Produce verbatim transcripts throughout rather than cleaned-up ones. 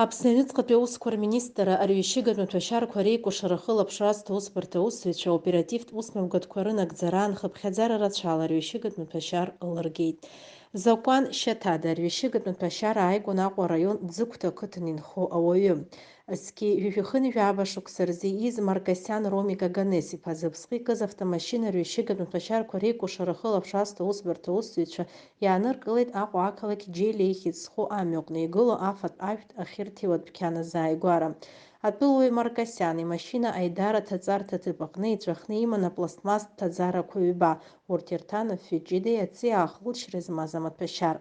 Аԥсны аҩныҵҟатәи аусқәа рминистрра арҩашьыгатә маҭәашьарқәа реикәыршара ахылаԥшра азҭо аусбарҭа аусзуҩцәа аоперативтә усмҩаԥгатәқәа рынагӡараан хыԥхьаӡара рацәала арҩашьыгатә маҭәашьар лыргеит. Закәан шьаҭада арҩашьыгатә маҭәашьар ааигәан Аҟәа араион Ӡыгәҭа ақыҭан инхо ауаҩы. Зқьи жәшәи хынҩажәи жәаба шықәса рзы ииз Маркосиан Ромик Оганес-иԥа зыԥсҟы икыз автомашьына арҩашьыгатә маҭәашьарқәа реикәыршара ахылаԥшра азҭо аусбарҭа аусзуҩцәа иааныркылеит Аҟәа ақалақь Џьелиа ихьӡ зху амҩаҟны игылоу афатә ажәтә ахьырҭиуа адәқьан азааигәара. Атәылауаҩ Маркосиан имашьына аидара аҭаҵарҭа аҭыԥ аҟны иҵәахны иман апластмасстә ҭаӡарақәа ҩба, урҭ ирҭан афҩы ҷыдеи аҵиаа ахылҵшьҭра змаз амаҭәашьар.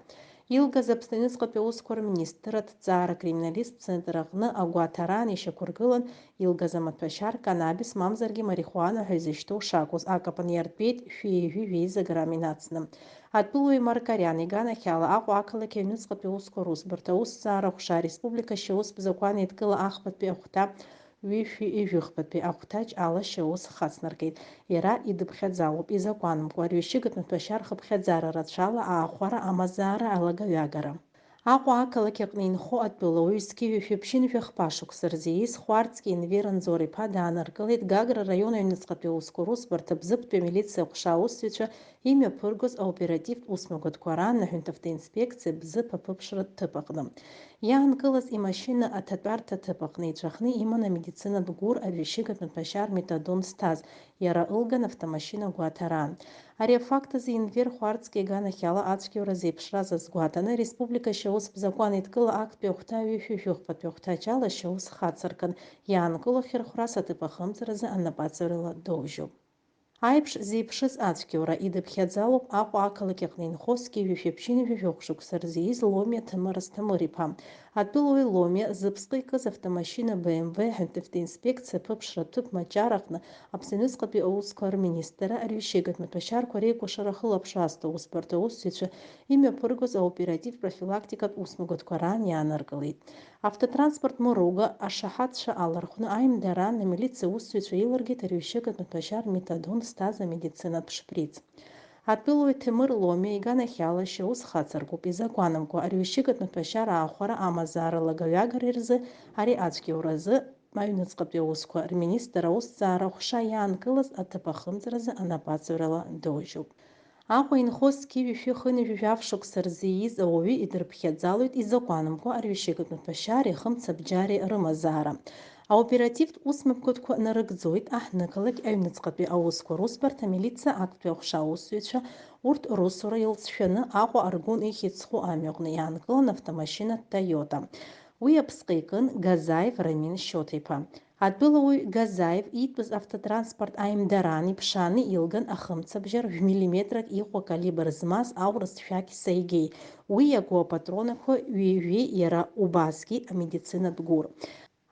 Илгаз Аԥсны аҩныҵҟатәи аусқәа рминистрра аҭҵаара акриминалисттә центр аҟны агәаҭараан ишьақәыргылан илгаз амаҭәашьар канабис мамзаргьы марихуана ҳәа изышьҭоу шакәыз акапан иартәеит шәи ҩажәи жәеиза грамм инацны. Атәылауаҩ Маркариан иганахьала Аҟәа ақалақь аҩныҵҟатәи аусқәа русбарҭа аусҭҵаара аҟәша ареспублика ашьаустә закәан еидкыла ахԥатәи ахәҭа ҩышәи ҩажәихԥатәи ахәҭаҷ ала ашьаус хацнаркит. Иара идыԥхьаӡалоуп изакәанымкәа арҩашьыгатә маҭәашьар хыԥхьаӡара рацәала аахәара, амазаара, алагаҩагара. Аҟәа ақалақь аҟны инхо атәылауаҩ зқьи жәшәи ԥшьынҩажәи хԥа шықәса рзы ииз Хәарцкиа Енвер Анзор-иԥа дааныркылеит Гагра араион аҩныҵҟатәи аусқәа русбарҭа Бзыԥтәи амилициа аҟәша аусзуҩцәа имҩаԥыргоз аоперативтә усмҩаԥгатәқәа раан аҳәынҭавтоинспекциа Бзыԥ аԥыԥшратә ҭыԥ аҟны. Иаанкылаз имашьына аҭатәарҭа аҭыԥ аҟны иҵәахны иман амедицинатә гәыр арҩашьыгатә маҭәашьар метадон зҭаз, иара ылган автомашьына гәаҭараан. Ари афакт азы Енвер Хәарцкиа иганахьала ацәгьоура зеиԥшраз азгәаҭаны, ареспублика ашьаустә закәан еидкыла актәи ахәҭа ҩышәи жәохәбатәи ахәҭаҷ ала ашьаус хацыркын, иаанкыло ахьырхәрас аҭыԥ ахымҵразы анапаҵаҩрала доужьуп. Аиԥш зеиԥшыз ацәгьоура идыԥхьаӡалоуп Аҟәа ақалақь аҟны инхо зқьи жәшәи ԥшьынҩажәи жәохә шықәса рзы ииз Ломиа Ҭамыр Асҭамыр-иԥа. Атәылауаҩ Ломиа зыԥсҟы икыз автомашьына Б М В аҳәынҭавтоинспекциа аԥыԥшра аҭыԥ Маҷара аҟны Аԥсны аҩныҵҟатәи аусқәа рминистрра арҩашьыгатә маҭәашьарқәа реикәыршара ахылаԥшра азҭо аусбарҭа аусзуҩцәа имҩаԥыргоз аоператив-профилактикатә усмҩаԥгатәқәа раан иааныркылеит. Автотранспорт мыруга ашаҳаҭцәа алархәны аимдараан амилициа аусзуҩцәа илыргеит арҩашьыгатә маҭәашьар метадон зҭаз амедицинатә шприц. Атәылауаҩ Ҭемыр Ломиа иганахьала ашьаус хацыркуп изакәанымкәа арҩашьыгатә маҭәашьар аахәара, амазаара, алагаҩагара рзы ари ацәгьоуразы аҩныҵҟатәи аусқәа рминистр аусҭҵаара аҟәша иаанкылаз аҭыԥ ахымҵразы анапаҵаҩрала доужьуп. Аҟәа инхо зқьи жәшәи хынҩажәи жәаф шықәса рзы ииз ауаҩы идырԥхьаӡалоит изакәанымкәа арҩашьыгатә маҭәашьареи ахымцабџьареи рымазаара. Аоперативтә усмҩаԥгатәқәа нарыгӡоит аҳҭнықалақь аҩныҵҟатәи аусқәа русбарҭа амилициа актәи аҟәша аусзуҩцәа, урҭ русура илҵшәаны Аҟәа Аргәын ихьӡ зху амҩаҟны иаанкылан автомашьына Toyota. Уи аԥсҟы икын Газаев Рамин Шьоҭа-иԥа. Атәылауаҩ Газаев иитәыз автотранспорт аимдараан иԥшааны илган ахымцабџьар жәмиллиметрак иҟоу акалибр змаз аурыс шәақь Саигеи, уи иаго апатронақәа ҩажәеи иара убасгьы амедицинатә гәыр.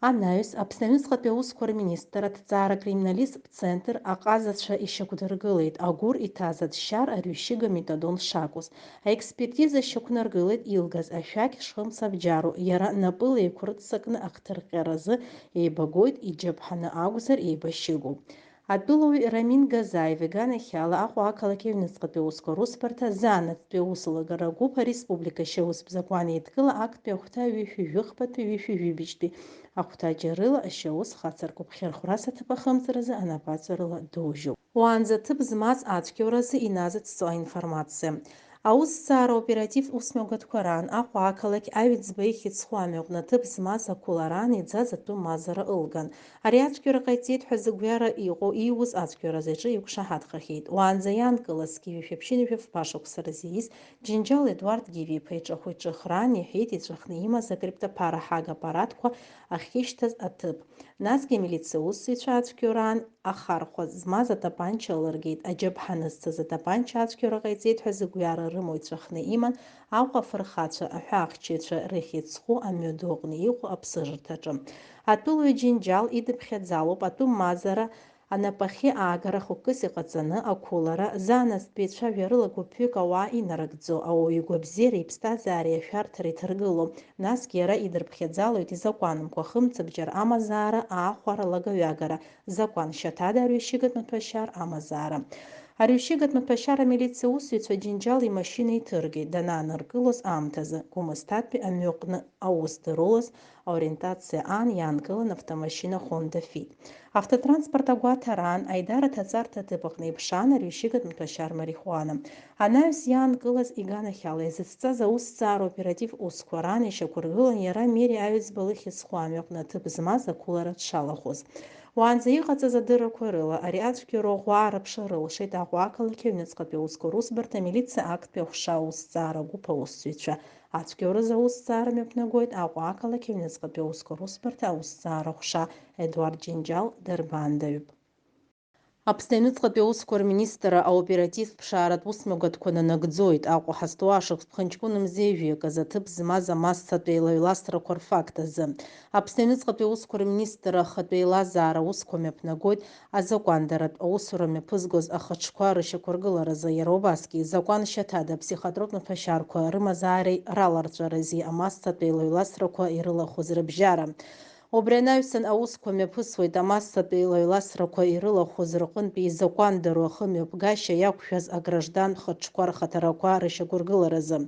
Анаҩс, Аԥсны аҩныҵҟатәи аусқәа рминистр аҭҵаара акриминалисттә центр аҟазацәа ишьақәдыргылеит агәыр иҭаз аӡшьар арҩашьыга метадон шакәыз. Аекспертиза шьақәнаргылеит илгаз ашәақь шхымцабџьароу, иара напыла еиқәрыццакны ахҭырҟьаразы еибагоит, иџьаԥҳаны акәзар еибашьыгоуп. Атәылауаҩ Рамин Газаев иганахьала Аҟәа ақалақь аҩныҵҟатәи аусқәа русбарҭа заанаҵтәи аусеилагара агәыԥ ареспублика ашьаустә закәан еидкыла актәи ахәҭа ҩышәи жәыхԥатәи ҩышәи жәибжьтәи ахәҭаҷ рыла ашьаус хацыркуп хьырхәрас аҭыԥ ахымҵразы анапаҵаҩрала доужьуп. Уаанӡа ҭыԥ змаз ацәгьоуразы иназыҵҵо аинформациа. Аусҭҵаара оперативтә усмҩаԥгатәқәа раан Аҟәа ақалақь Аҩӡба ихьӡ зху амҩаҟны ҭыԥ змаз ақәылараан иӡаз атәым мазара ылган. Ари ацәгьоура ҟаиҵеит ҳәа зыгәҩара иҟоу ииуз ацәгьоуразы иҿы иқәшаҳаҭхахьеит. Уаанӡа иаанкылаз зқьи жәшәи ԥшьынҩажәи фба шықәса рзы ииз Џьынџьал Едуард Гиви-иԥа иҿахәы иҿыхраан иҳәеит иҵәахны имаз акриптоԥара ҳага аппаратқәа ахьишьҭаз аҭыԥ. Насгьы амилициа усзуҩцәа ацәгьоураан ахархәа змаз атапанча алыргеит, аџьаԥҳаны зцыз атапанча ацәгьоура ҟаиҵеит ҳәа зыгәҩара рымоу иҵәахны иман Аҟәа афырхацәа, аҳәаахьчаҩцәа рыхьӡ зху амҩаду аҟны иҟоу аԥсыжырҭаҿы. Атәылауаҩ Џьынџьал идыԥхьаӡалоуп атәым мазара анапахьы аагара хықәкыс иҟаҵаны ақәылара, заанаҵтәи еицәажәарыла гәыԥҩык ауаа инарыгӡо, ауаҩы игәабзиареи иԥсҭазаареи ашәарҭара иҭаргыло, насгьы иара идырԥхьаӡалоит изакәанымкәа ахымцабџьар амазаара, аахәара, алагаҩагара, закәан шьаҭада арҩашьыгатә маҭәашьар амазаара. Арҩашьыгатә маҭәашьара амилициа усзуҩцәа Џьынџьал имашьына иҭыргеит данааныркылоз аамҭазы, Гәымсҭатәи амҩаҟны аус дарулаз аориентациа аан иаанкылан автомашьына Honda Fit. Автотранспорт агәаҭараан аидара аҭаҵарҭа аҭыԥ аҟны иԥшаан арҩашьыгатә маҭәашьар марихуана. Анаҩс иаанкылаз иганахьала иазыцҵаз аусҭҵаара оператив усқәа раан ишьақәыргылан иара Мери Аҩӡба лыхьӡ зху амҩаҟны аҭыԥ змаз ақәылара дшалахәыз. Уаанӡа иҟаҵаз адыррақәа рыла, ари ацәгьоура ӷәӷәа аарыԥшыр рылшеит Аҟәа ақалақь аҩныҵҟатәи аусқәа русбарҭа амилициа актәи аҟәша аусҭҵаара агәыԥ аусзуҩцәа. Ацәгьоуразы аусҭҵаара мҩаԥнагоит Аҟәа ақалақь аҩныҵҟатәи аусқәа русбарҭа аусҭҵаара ҟәша Едуард Џьынџьал дырбаандаҩуп. Аԥсны аҩныҵҟатәи аусқәа рминистрра аоперативтә ԥшааратә усмҩаԥгатәқәа нанагӡоит. Аҟәа ҳазҭоу ашықәс ԥхынҷкәын мза ҩажәи акы азы аҭыԥ змаз амассатә еилаҩласрақәа рфакт азы. Аԥсны аҩныҵҟатәи аусқәа рминистрра ахатә еилазаара аусқәа мҩаԥнагоит азакәандаратә аусура мҩаԥызгоз ахаҿқәа рышьақәыргыларазы, иара убасгьы закәан шьаҭада аԥсихотроптә маҭәашьарқәа рымазаареи раларҵәарази амассатә еилаҩласрақәа ирылахәыз рыбжьара. Убри анаҩсан аусқәа мҩаԥысуеит амассатә еилаҩласрақәа ирылахәыз рҟынтәи изакәандароу ахымҩаԥгашьа иақәшәаз аграждан хаҿқәа рхаҭарақәа рышьақәыргыларазы.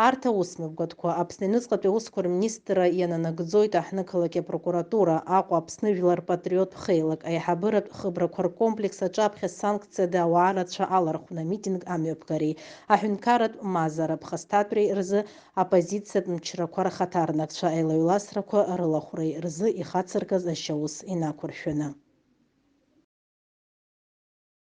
Арҭ аусмҩаԥгатәқәа Аԥсны аҩныҵҟатәи аусқәа рминистрра иананагӡоит аҳҭнықалақь апрокуратура, Аҟәа Аԥсны жәлар патриоттә хеилак, аиҳабыратә хыбрақәа ркомплекс аҿаԥхьа санкциада ауаа рацәа алархәны амитинг амҩаԥгареи, аҳәынҭқарратә мазара ԥхасҭатәреи рзы Оппозициатә мчрақәа рхаҭарнакцәа аилаҩласрақәа рылахәреи рзы ихацыркыз ашьаус инақәыршәаны.